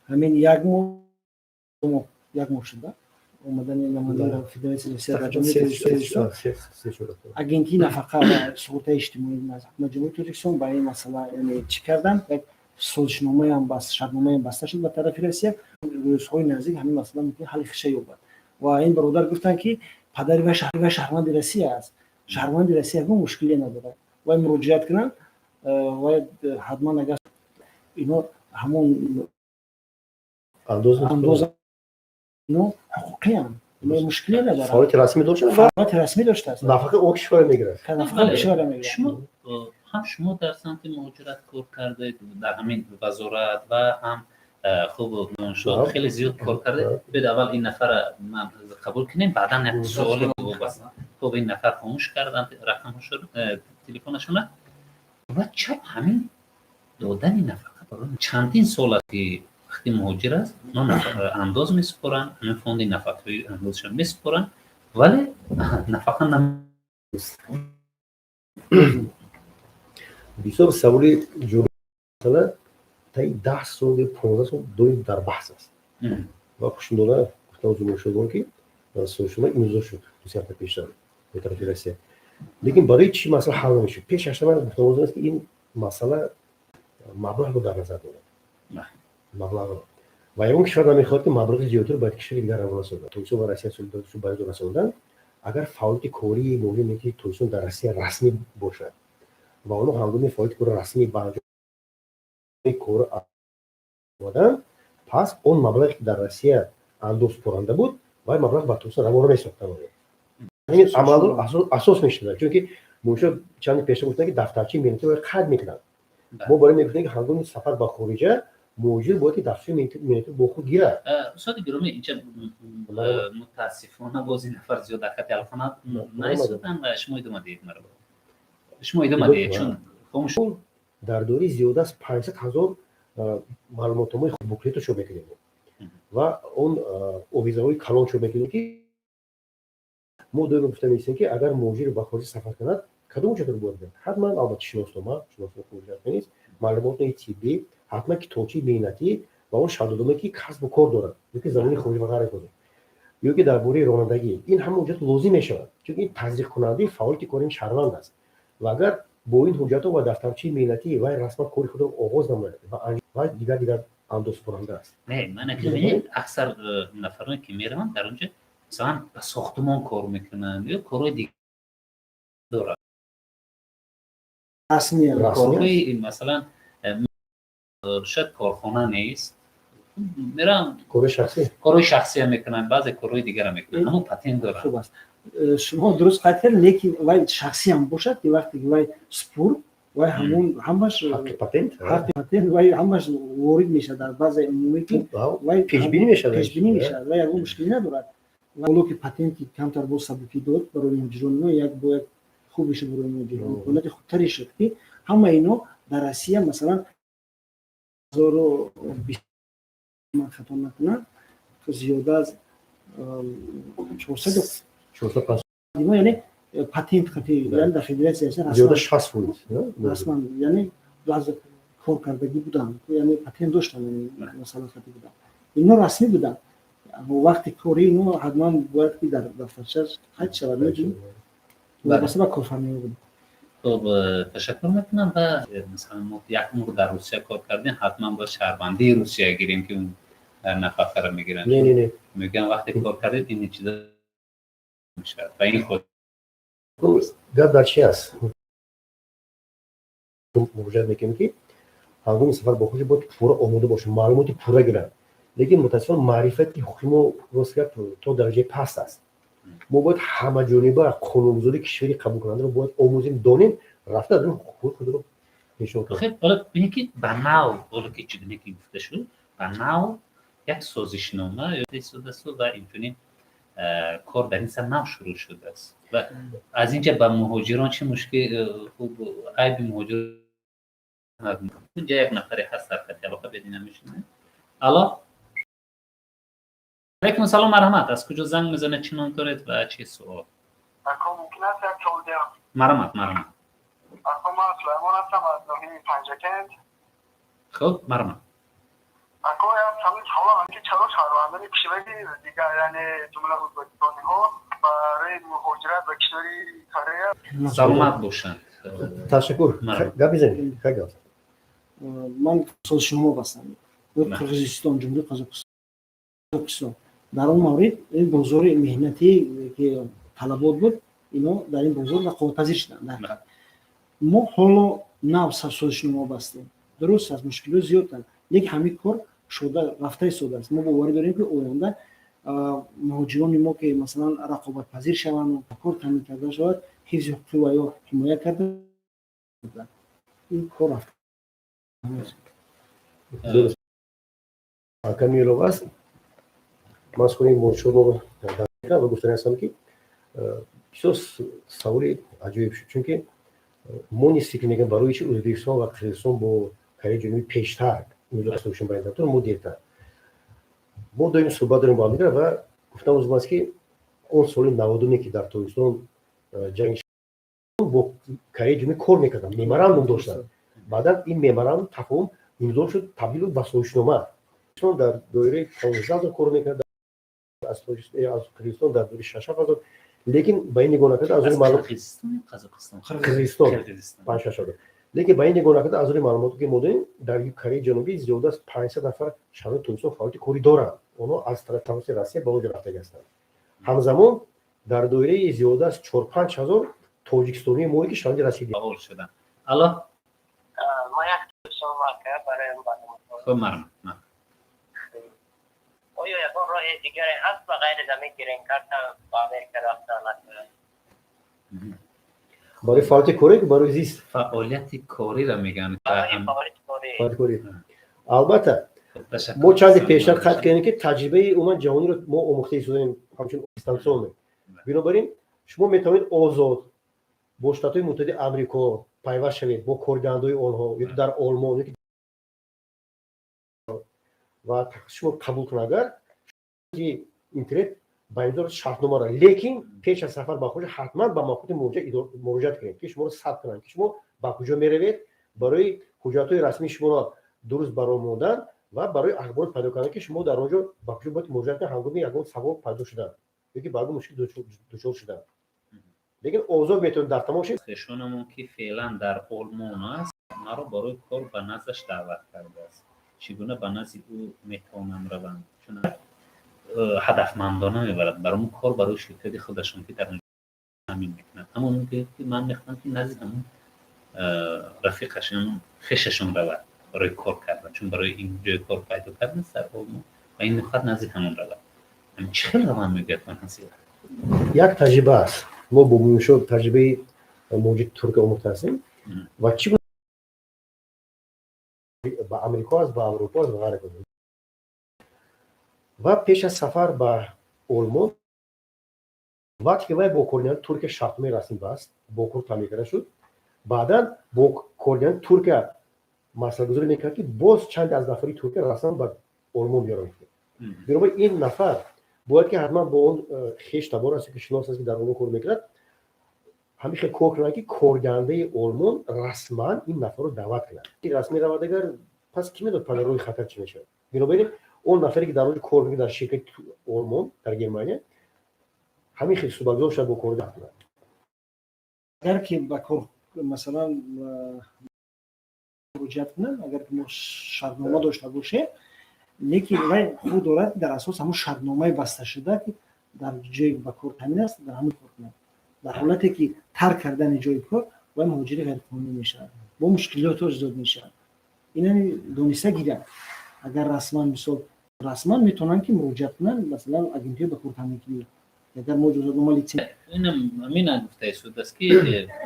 Speaker 3: ҳамин як моҳ, як моҳ шуда омадани намояндаи Федератсияи Россия дар Ҷумҳурии Тоҷикистон, Агентии нафақа ва суғуртаи иҷтимоӣ ҳукумати Ҷумҳурии Тоҷикистон ба ин масъала, яъне чӣ карданд, як созишномаам, шартномаам баста шуд ба тарафи Россия. Рӯзҳои наздик ҳамин масъала мумкин ҳалли хиша ёбад. Ва ин бародар гуфтанд, ки падари вай шаҳрванди Россия аст. Шаҳрванди Россия ягон мушкиле надорад, вай муроҷиат кунанд, вай ҳатман агар ино ҳамон андоза, ино ҳуқуқиянд, ино мушкиле надорад.
Speaker 2: Фаъолияти расмӣ доштанд.
Speaker 3: Фаъолияти расмӣ доштааст.
Speaker 2: Нафақаи он кишвара мегирад.
Speaker 3: Нафақаи кишвара мегирад.
Speaker 1: Шумо ҳам, шумо дар самти муҳоҷират кор кардед дар ҳамин вазорат ва ҳам хуб шуд, хеле зиёд кор кардед. Биёед, аввал ин нафара ман қабул кунем, баъдан як суоле вобаста. Хуб, ин нафар хомӯш карданд рақамҳошо, телефонашона. Ва чаро ҳамин додани нафақа барои чандин сол аст, ки вақти муҳоҷир аст, онҳо андоз месупоранд, ҳамин фонди нафақаи андозшон месупоранд, вале нафақа на
Speaker 2: Бисёр саволи ҷолиб. Масъала таи 10 сол ё 15 сол доим дар баҳс аст ва хушнудона гуфтам зумуршудон, ки созишнома имзо шуд 2-се ҳафта пештар бо тарафи Россия. Лекин барои чӣ масъала ҳал намешуд? Пеш аз ман гуфтам лозим аст, ки ин масъала маблағро дар назар дорад, маблағро, ва ягон кишвар намехоҳад, ки маблағи зиёдтар бояд кишвари дигар равона созад. Тоҷикистон ва Россия соли ба имзо расонданд. Агар фаъолияти кории муҳоҷири Тоҷикистон дар Россия расмӣ бошад ва онҳо ҳангоми фаъолияти кори расмӣ ба анҷоми кор омаданд, пас он маблағе, ки дар Россия андоз супоранда буд, вай маблағ ба Тоҷикистон равона месохтанд. Ҳамин амалро асос мешудад, чунки муҳоҷирот чанде пештар гуфтанд, ки дафтарчаи меҳнатӣ бояд қайд мекунанд. Мо барои мегуфтем, ки ҳангоми сафар ба хориҷа Муҳоҷир бояд ки дафтарчаи меҳнатӣ бо худ гирад.
Speaker 1: Устоди гиромӣ, инҷа мутаассифона боз ин нафар зиёд дар хати алоқа наистоданд ва шумо идома диҳед, маро шумо идома диҳед, чун хомӯш.
Speaker 2: Дар доираи зиёда аз 500 000 маълумотномаи буклетро чоп мекунем ва он овезаҳои калон чоп мекунем, ки мо доимо гуфта меистем, ки агар муҳоҷир ба хориҷа сафар кунад, кадом ҳуҷҷатро бояд гирад? Ҳатман, албатта, шиноснома, шиноснома нест, маълумотнои тиббӣ, ҳатман китобчаи меҳнатӣ ва он шаҳодатноме, ки касбу кор дорад ёки замони хориҷ ва ғайра дорад, ё ки дар бораи ронандагӣ. Ин ҳама ҳуҷҷат лозим мешавад, чунки ин тасдиқкунандаи фаъолияти кори ин шаҳрванд аст. Ва агар бо ин ҳуҷҷатҳо ва дафтарчаи меҳнатӣ вай расман кори худро оғоз намояд ва дигар андозпуранда аст.
Speaker 1: Не, ман бинед, аксар нафароне, ки мераванд дар онҷа, масалан, ба сохтумон кор мекунанд ё корҳои дигар доранд. Корҳои, масалан, шояд корхона нест, мерам
Speaker 2: кори шахсӣ.
Speaker 1: Корҳои шахсия мекунанд, баъзе корҳои дигара мекунанд, аммо патент доранд.
Speaker 3: Хуб аст, шумо дуруст қайд кардед, лекин вай шахсӣ ҳам бошад, ки вақте ки вай спур, вай ҳамон ҳамаш
Speaker 2: ҳаққи патент.
Speaker 3: Ҳаққи патент вай ҳамаш ворид мешавад дар базаи умумӣ, ки
Speaker 2: вай пешбинӣ мешавад.
Speaker 3: Пешбинӣ мешавад ва ягон мушкилӣ надорад. Ҳоло ки патенти камтар боз сабукӣ дод барои муҳоҷирон, ино як бо як хуби шуд барои муҳоҷирон, имконияти хубтаре шуд, ки ҳама ино дар Россия, масалан, 2020, ман хато накунам, зиёда аз 400, яъне патент хати, яъне дар федератсия
Speaker 2: 60%.
Speaker 3: Расман, яъне баъзе кор кардагӣ буданд, яъне патент доштанд, масалан, хати буданд, ино расмӣ буданд. Вақти кори ино ҳатман бояд ки дар дафтарча қайд шавад, вобаста ба корфармоӣ буд.
Speaker 1: Хуб, ташаккур мекунам. Ва масалан, мо як умр дар Русия кор кардем, ҳатман бояд шаҳрвандии Русия гирем, ки нафақаро мегиранд?
Speaker 2: Не, не, не.
Speaker 1: Мегӯям, вақте кор кардед, ин чиза мешавад ва ин худ
Speaker 2: Гап дар чи аст? Муроҷиат мекунем, ки ҳангоми сафар бо хориҷ бояд пурра омода бошем, маълумоти пурра гиранд. Лекин мутаассифона маърифати ҳуқуқи мо, рост гап, то дараҷаи паст аст. Мо бояд ҳамаҷониба қонунгузории кишвари қабулкунандаро бояд омӯзем, донем, рафта аз ҳуқуқи худро пешниҳод кунем.
Speaker 1: Ҳоло бинед, ки ба нав, ҳоло ки чигуна ки гуфта шуд, ба нав як созишнома истодасту ва инчунин кор дар ин сар нав шурӯъ шудааст. Ва аз инҷа ба муҳоҷирон чӣ мушкил? Хуб, айби муҳоҷирон инҷа як нафаре ҳаст дар хати алоқа, бедина мешунавем. Алло, алайкум ассалом, марҳамат, аз куҷо занг мезанед, чӣ ном доред ва чӣ суол?
Speaker 4: Ако, мумкин аст як савол диҳам?
Speaker 1: Марҳамат, марҳамат.
Speaker 4: Ако, ман Сулаймон ҳастам аз ноҳияи Панҷакент.
Speaker 1: Хуб, марҳамат.
Speaker 4: Ако, як ҳамин саволам, ки чаро шаҳрвандони кишвари дигар, яъне ҷумла ӯзбекистониҳо, барои муҳоҷират ба кишвари Корея
Speaker 1: Саломат бошанд.
Speaker 2: Ташаккур, гап мезанед, хай гап.
Speaker 3: Ман созишнома бастам Қирғизистон, Ҷумҳурии Қазоқистон. Дар он маврид ин бозори меҳнатӣ, ки талабот буд, ино дар ин бозор рақобатпазир шуданд. Мо ҳоло нав созишнома бастем. Дуруст аст, мушкилот зиёданд, лекин ҳамин кор шуда рафта истодааст. Мо боварӣ дорем, ки оянда муҳоҷирони мо, ки масалан рақобатпазир шаванд, кор таъмин карда шавад, ҳифзи ҳуқуқи ва ё ҳимоя карда, ин кор рафта.
Speaker 2: Камилов аст. Ман сухани Муршодова ва гуфтани ҳастам, ки бисёр саволи аҷоиб шуд, чунки мо низ фикр мекунем, барои чи Ӯзбекистон ва Қирғизистон бо Кореяи Ҷанубӣ пештар имзо барои мо дертар. Мо доим суҳбат дорем бо ҳамдигар ва гуфтам лозим аст, ки он соли 90-уме, ки дар Тоҷикистон ҷанги, бо Кореяи Ҷанубӣ кор мекарданд, меморандум доштанд. Баъдан ин меморандум тафоҳум имзо шуд, табдил ба созишнома. Дар доираи 15 000 кор мекард, аз Қирғизистон дар доираи 6-7 ҳазор. Лекин ба ин нигоҳ накарда, аз рӯи маълум Қирғизистон 5-6 ҳазор. Лекин ба ин нигоҳ накарда, аз рӯи маълумоте, ки мо дорем, дар Кореяи Ҷанубӣ зиёда аз 500 нафар шаҳрванди Тоҷикистон фаъолияти корӣ доранд. Онҳо аз тавассути Россия ба онҷо рафтагӣ ҳастанд. Ҳамзамон дар доираи зиёда аз 4-5 ҳазор тоҷикистонии мо, ки шаҳрванди Россия.
Speaker 1: Фаъол шуданд. Алло.
Speaker 5: Ман як савол барои
Speaker 1: Хуб, марҳамат.
Speaker 5: Оё ягон роҳи дигаре ҳаст ба ғайр аз ҳамин грин-карта ба Америка рафтан?
Speaker 2: Барои фаъолияти корӣ, барои зист?
Speaker 1: Фаъолияти кориро мегӯянд.
Speaker 5: Фаъолияти корӣ.
Speaker 2: Корӣ. Албатта, мо чанде пештар қайд кардем, ки таҷрибаи умуман ҷаҳониро мо омӯхта истодаем ҳамчун дистанционно. Бинобар ин шумо метавонед озод бо Штатҳои Муттаҳидаи Амрико пайваст шавед, бо кордиҳандаҳои онҳо ёки дар Олмон ёки ва шумо қабул кунад, агар ки интернет ба имзо шартномаро. Лекин пеш аз сафар ба хориҷ ҳатман ба мақомоти муроҷиат кунед, ки шуморо сабт кунанд, ки шумо ба куҷо меравед, барои ҳуҷҷатҳои расмии шуморо дуруст баро мондан ва барои ахборот пайдо кардан, ки шумо дар он ҷо ба куҷо бояд муроҷиат кунед ҳангоми ягон савол пайдо шудан ёки ба ягон мушкил дучор шудан. Лекин озод метавонед дар тамос шед.
Speaker 1: Хешонамон, ки феълан дар Олмон аст, маро барои кор ба наздаш даъват кардааст. Чӣ гуна ба назди ӯ метавонам равам? Чун ҳадафмандона мебарад барои кор, барои ширкати худашон, ки дар таъмин мекунад. Аммо мегӯяд, ки ман мехоҳам, ки назди ҳамон рафиқаш, ҳамон хешашон равад барои кор кардан, чун барои ин ҷои кор пайдо кардааст дар Олмон ва ин мехоҳад назди ҳамон равад. Чӣ хел раванд, мегӯяд ман ҳазира.
Speaker 2: Як таҷриба аст. Мо бо Муминшо таҷрибаи муҳоҷири турка омӯхта ҳастем ва чӣ ба Амрико аст, ба Аврупо аст ва ғайра. Ва пеш аз сафар ба Олмон, вақте ки вай бо кордиҳандаи Туркия шартномаи расмӣ баст, бо кор таъмин карда шуд, баъдан бо кордиҳандаи Туркия масъалагузорӣ мекард, ки боз чанде аз нафари Туркия расман ба Олмон биёранд. Бинобар ин нафар бояд ки ҳатман бо он хеш табор аст ки шинос аст, ки дар Олмон кор мекунад, ҳамин хел кор кунад, ки кордиҳандаи Олмон расман ин нафарро даъват кунад. Расмӣ равад агар, пас кӣ медонад, падарои хатар чӣ мешавад. Бинобар ин он нафаре, ки дар он ҷо кор мекунад, дар ширкати Олмон, дар Германия, ҳамин хел суҳбатгузор шавад бо кордиҳанда кунад.
Speaker 3: Агар ки ба кор, масалан, муроҷиат кунанд, агар ки мо шартнома дошта бошем, лекин вай ҳуқуқ дорад, дар асос ҳамон шартномаи басташуда, ки дар ҷое ба кор таъмин аст, дар ҳамон кор кунад. Дар ҳолате ки тарк кардани ҷои кор, вай муҳоҷири ғайриқонунӣ мешавад, бо мушкилотҳо зиёд мешавад. Инани дониста гирад. Агар расман, мисол, расман метавонанд, ки муроҷиат кунанд, масалан, агентиҳои ба кор таъминкунӣ, агар мо иҷозатнома, лицензия
Speaker 1: Инам ҳамина гуфтаи суд аст, ки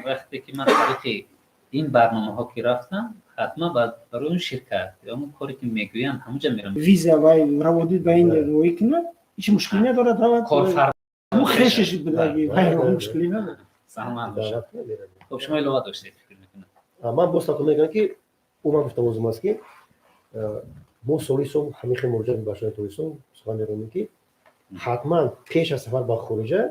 Speaker 1: вақте ки ман тариқи ин барномаҳо ки рафтам, ҳатман барои он ширкат ё он коре, ки мегӯянд, ҳамонҷа мерам.
Speaker 3: Виза вай раводид ба ин роӣ кунад, ҳеҷ мушкилӣ надорад, равад.
Speaker 1: Корфар
Speaker 3: хешаш будаги, мушкилӣ надорад.
Speaker 1: Саломат бошад. Хуб, шумо илова доштед, фикр мекунам.
Speaker 2: Ман боз такрор мекунам, ки ӯ ман гуфта лозим аст, ки мо соли сол ҳамин хел муроҷиат ба шаҳри Тоҷикистон сухан меронем, ки ҳатман пеш аз сафар ба хориҷа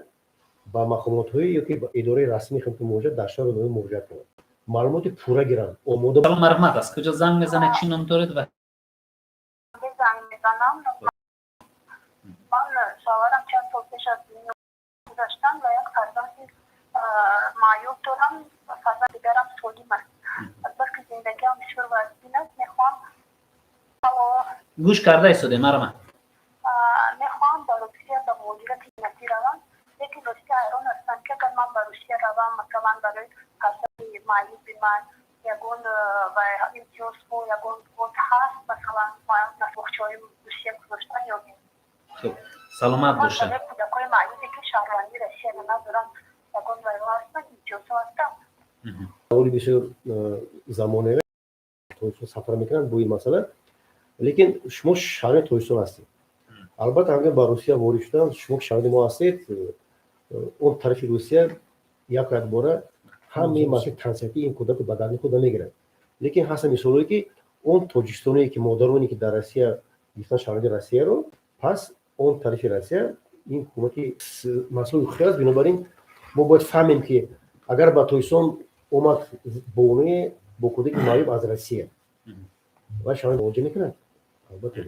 Speaker 2: ба мақомотҳои ёки ба идораи расмии хидмати муҳоҷират дар шаҳру ноҳия муроҷиат кунанд, маълумоти пурра гиранд, омода.
Speaker 1: Салом, марҳамат, аз куҷо занг мезанед, чӣ ном доред ва
Speaker 4: Занг мезанам. Ман шавҳарам чанд сол пеш аз дунё гузаштан ва як фарзанди маъюб дорам ва фарзанди дигарам солим аст. Аз баски зиндагиам бисёр вазнин аст, мехоҳам. Алло?
Speaker 1: Гӯш карда истодем, марҳамат.
Speaker 4: Мехоҳам ба Русия ба муҳоҷирати меҳнатӣ равам, лекин ростӣ ҳайрон ҳастам, ки агар ман ба Русия равам, масалан, барои фарзанди маъюби ман ягон имтиёзҳо, ягон квот ҳаст, масалан, боғчаҳои Русия гузоштан ё не?
Speaker 1: Хуб, саломат бошед.
Speaker 4: Барои кӯдакҳои маъюбе, ки шаҳрвандии Россияро надоранд, ягон вайҳо ҳастанд, имтиёзҳо ҳастанд?
Speaker 2: Саволи бисёр замонавӣ. Тоҷикистон сафар мекунанд бо ин масъала, лекин шумо шаҳри Тоҷикистон ҳастед. Албатта, ҳангоми ба Русия ворид шудан, шумо ки шаҳри мо ҳастед, он тарафи Русия яку якбора ҳамаи масъалаи тансиҳатии ин кӯдаку ба гарди худ намегирад. Лекин ҳастанд мисолҳое, ки он тоҷикистоное, ки модароне, ки дар Россия гирифтан шаҳрванди Россияро, пас он тарафи Россия ин ҳукумати масъули ҳуқуқӣ аст. Бинобар ин мо бояд фаҳмем, ки агар ба Тоҷикистон омад бонуе бо кӯдаки маъюб аз Россия, ва шаҳрванд муҳоҷир мекунад, албатта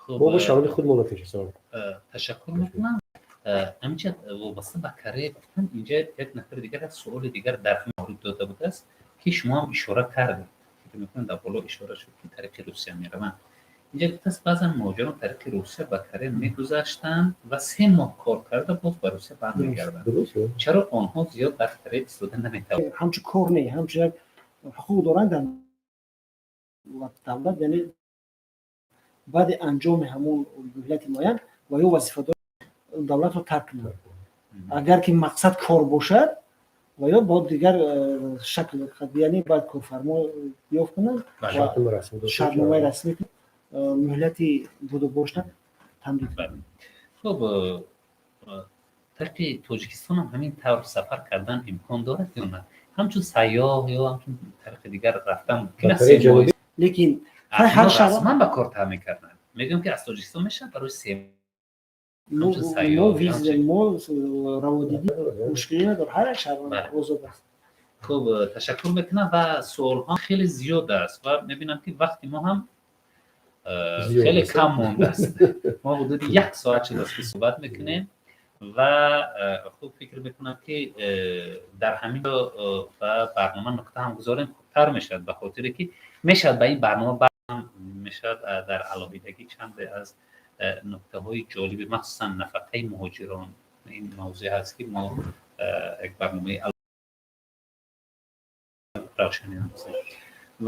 Speaker 2: мо бо шаҳрванди худмонро пешҳисоб.
Speaker 1: Ташаккур мекунам. Ҳаминча вобаста ба Корея гуфтам, инҷа як нафари дигар аз суоли дигар дар маврид дода будааст, ки шумо ҳам ишора кардед, фикр мекунам, дар боло ишора шуд, ки тариқи Русия мераванд. Инҷа гуфтааст, баъзан муҳоҷирон тариқи Русия ба Корея мегузаштанд ва 3 моҳ кор карда, боз ба Русия бармегарданд. Чаро онҳо зиёд дар Корея истода наметавонанд?
Speaker 3: Ҳамчун кор не, ҳамчун як ҳуқуқ доранд дар давлат, яъне баъди анҷоми ҳамон муҳлати муайян ва ё вазифадор давлатро тарк кунанд. Агар ки мақсад кор бошад. Ва ё бо дигар шакл, яъне бояд корфармо ёфт кунанд, шартномаи расмӣ, муҳлати будубошта тамдид.
Speaker 1: Хуб, тариқи Тоҷикистонам ҳамин тавр сафар кардан имкон дорад ё на, ҳамчун сайёҳ ё ҳамчун тариқи дигар рафтан мумкин аст?
Speaker 3: Лекин
Speaker 1: Расман ба кор таъмин кардан, мегӯям, ки аз Тоҷикистон мешавад барои се
Speaker 3: мо раводидӣ мушкилӣ надорад, ҳар як шаҳрванд озод аст.
Speaker 1: Хуб, ташаккур мекунам ва суолҳо хеле зиёд аст ва мебинам, ки вақти мо ҳам хеле кам мондааст. Мо ҳудуди як соат шудааст, ки суҳбат мекунем ва хуб, фикр мекунам, ки дар ҳамин ҷо ба барнома нуқта ҳам гузорем, хубтар мешавад, ба хотире ки мешавад ба ин барнома мешавад дар алоҳидагӣ чанде аз нуктаҳои ҷолиби, махсусан нафақаи муҳоҷирон, ин мавзӯе ҳаст, ки мо як барномаи равшанӣ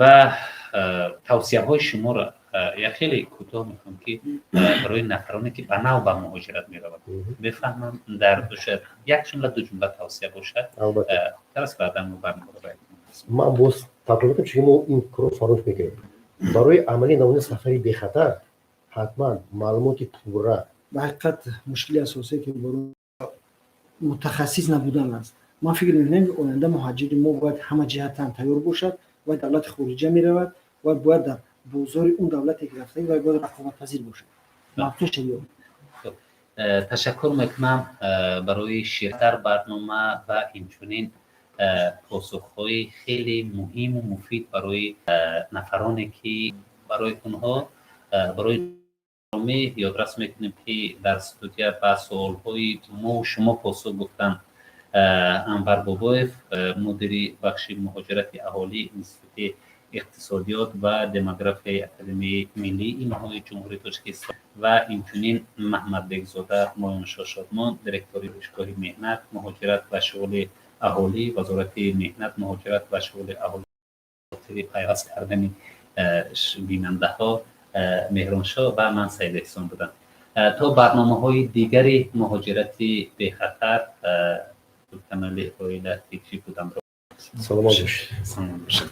Speaker 1: ва тавсияҳои шуморо як хеле кӯтоҳ мехоҳам, ки барои нафароне, ки ба нав ба муҳоҷират мераванд, бифаҳмам, дар шояд як ҷумла, ду ҷумла тавсия бошад, хубтар аст. Баъдан мо барномаро
Speaker 2: Ман боз такрор мекунам, чунки мо ин корро фаромӯш мекунем. Барои амалӣ намудани сафари бехатар ҳатман маълумоти пурра.
Speaker 3: Ба ҳақиқат, мушкили асосие, ки мутахассис набудан аст. Ман фикр мекунам, ки оянда муҳаҷири мо бояд ҳама ҷиҳатан тайёр бошад. Вай давлати хориҷа меравад, вай бояд дар бозори он давлате, ки рафтагӣ, вай бояд рақобатпазир бошад, мавқеаша ёбад.
Speaker 1: Ташаккур мекунам барои ширкат дар барнома ва инчунин посухҳои хеле муҳиму муфид барои нафароне, ки барои онҳо барои ёдрас мекунем, ки дар студия ба суолҳои мо шумо посух гуфтанд Анвар Бобоев, мудири бахши муҳоҷирати аҳолӣ, Институти иқтисодиёт ва демографияи Академияи миллии илмҳои Ҷумҳурии Тоҷикистон, ва инчунин Маҳмадбекзода Моёншо Шодмон, директори Пажӯҳишгоҳи меҳнат, муҳоҷират ва шуғли аҳолӣ, Вазорати меҳнат, муҳоҷират ва шуғли аҳолӣ. Хотири пайваст кардани бинандаҳо Меҳроншоҳ ва ман Саид Эҳсон будам. То барномаҳои дигари муҳоҷирати бехатар, канали Оила ТВ будам.
Speaker 2: Саломат бошед.
Speaker 1: Саломат бошед.